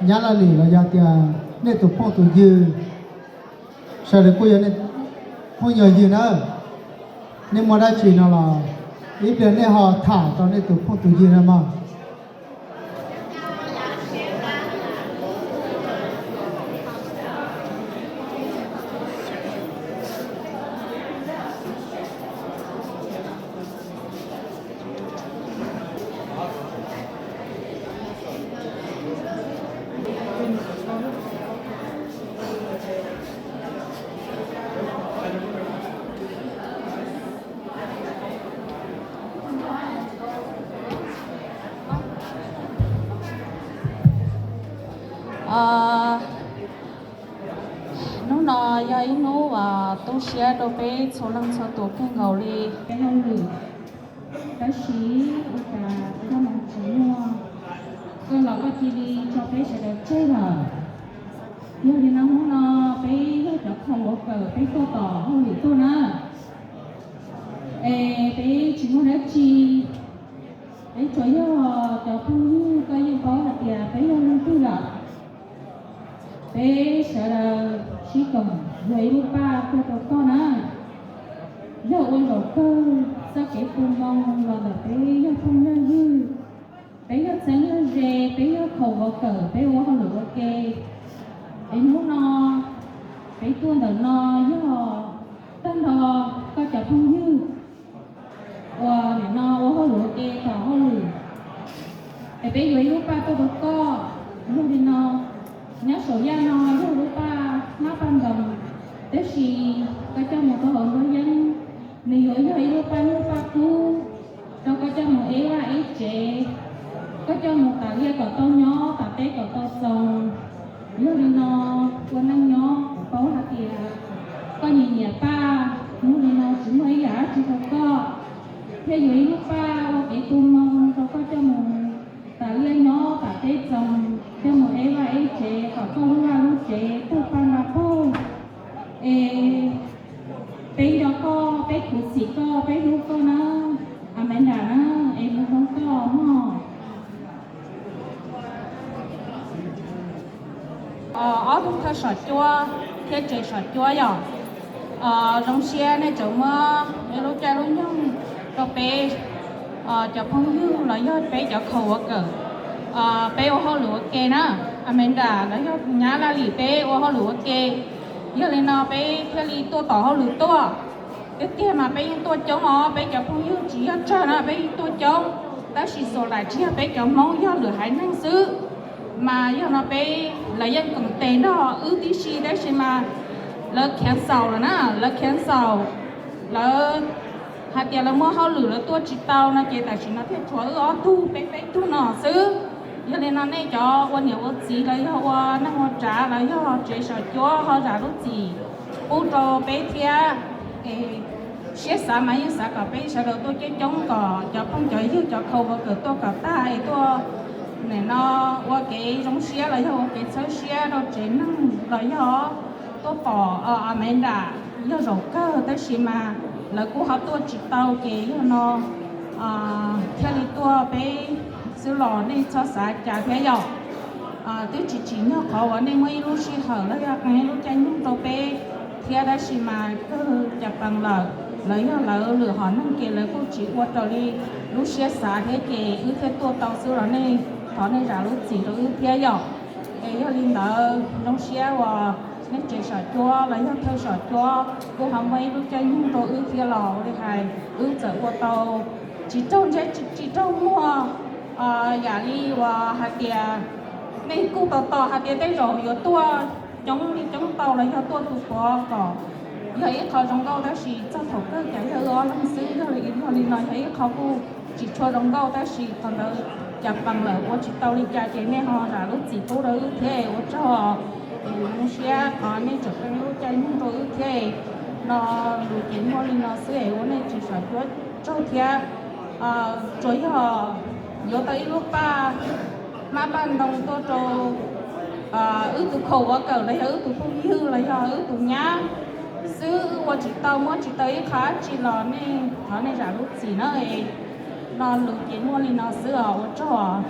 Nyab Laj Lim los yog tias nej tus phooj tus ywg, sawv daws kuj yog nej phooj yog ywg na. Nej muaj dab tsi no los ib pliag nej ho tham rau nej tus phooj tus ywg na mog. Hnub no yog ib hnub uas tu siab rau peb txhua leej txhua tus kawg nkaus li. Tab sis ua cas koj mus tsis muaj, koj los koj cia li tso peb sawv daws tseg lawm. Yog li no hnub no peb yog cov khaus ua kawm peb tuaj tom hauj lwm tuaj na. Es peb tsis muaj dab tsi, peb tsuas yog cov phooj ywg, koj yeej paub hais tias peb yog leej twg lawm. Peb sawv daws sib koom yog ib lub paj tuaj rau koj na. Yog ua zaum kawg txoj kev tu moo los ntawm peb yog phooj yog ywg, peb yog txheeb yog ze, peb yog khaus ua kawm, peb ua hauj lwm ua ke. Es hnub no peb tuaj ntawm no yog tag nrho koj cov phooj ywg uas nim no ua hauj lwm ua ke tom hauj lwm, es peb yuav ib lub paj tuaj rau koj. Yog li no, nyob saum yaj no yog lub paj hmab paj ntoos, tab sis koj coj mus rau hauv nruab yeeb, nws yuav yog ib lub paj nyuj paj kub rau koj coj mus ev vaj ev tsev, koj coj mus tas liaj kom tau nyob, tas teb kom tau txoos. Yog li no, ua neej nyob kuv paub hais tias koj nyiam nyiam paj, hnub li no tsis muaj ib yam dab tsi rau koj, thiaj yuav ib lub paj ua kev tu moo rau koj coj mus tas liaj nyob tas teb txoos, coj mus ev vaj ev tsev kom koj lub vaj lub tsev tawg paj nqa paug. Es peb nco koj, peb khuv xim koj, peb hlub koj na, Amanda na, es mus hloov koj mog. Ob tug thawj saum cuab thiab tsev saum cuab yom, zoo siab nej tseem muab ib lub caij lub nyoog rau peb cov phooj ywg los yog peb cov khaus ua kawm, peb ua hauj lwm ua ke na. Amanda los yog nyab Laj Lim peb ua hauj lwm ua ke, yog li no peb thiaj li tuaj tom hauj lwm tuaj. Tiag tiag mas peb yeej tuaj coob os, peb cov phooj ywg tsis yog tsawg na, peb yeej tuaj coob, tab sis xaus laim tsis yog peb cov Hmoob, yog lwm haiv neeg xwb. Mas yog no peb, lawv yeej koom tes nrog wb tib si, tab sis mas lawv cancel lawm na, lawv cancel, lawv hais tias lawv muaj hauj lwm lawv tuaj tsis tau no ces tam sim no thiaj tshuav wb ob tug, peb peb tug no xwb. Yog li no nej cov ua niam ua txiv los yog ua neej ua tsav los yog tsev saum cuab ho zam lub txim pub rau peb thiab. Es siab xav mas yeej xav kom peb sawv daws tuaj coob coob kom cov phooj cov ywg cov khaus ua kawm tuaj kom tag es tuaj nim no ua kev zoo siab los yog ua kev txhawb siab rau tsev neeg los yog tuaj pom Amanda yog zaum kawg tab sis mas lawv kuj ho tuaj tsis tau ces yog no thiaj li tuaj peb xwb los nej txhob xav cas thiab yom. Twb tsis tsim nyog qhov uas nej muab ib lub sij hawm los yog qee ib lub caij nyoog rau peb thiab, tab sis mas kawg cas pees lawm, lawv yog lawv lwm hom neeg ces lawv kuj tsis ua raws li lub siab xav thiab ces wb thiaj tuaj tau xwb los nej thov nej zam lub txim rau wb thiab yom. Es yog li ntawd zoo siab uas nej tsev saum cuab los yog thawj saum cuab kuj ho muab ib lub caij nyoog rau wb thiab los ua li hais wb txawm ua tau tsis raug ntsej tsis raug muag, yam li uas hais tias nej kuj tos tos hais tias tej zaum yuav tuaj coob li coob tau los yog tuaj tu puav kom yog ib qho zoo nkauj, tab sis txog thaum kawg cas yog wb ob leeg xwb. Yog li no yog ib qho kuj tsis tshua zoo nkauj, tab sis qhov ntawd cas pees lawm ua tsis tau li cas ces nej ho zam lub txim pub rau wb thiab ua tsaug. Es zoo siab qhov nej tseem qee lub caij nyoog rau wb thiab. No lus ces muaj li no xwb es ua nej tsev saum cuab tsaug thiab. Tsuas yog yuav tau ib lub paj hmab paj ntoo tuaj rau wb tus khaus ua kawm los yog wb tus phooj ywg los yog wb tus nyab xwb, wb ua tsis tau muab tsis tau ib qho dab tsi los nej thov nej zam lub txim na. No lus ces muaj li no xwb os, ua tsaug os.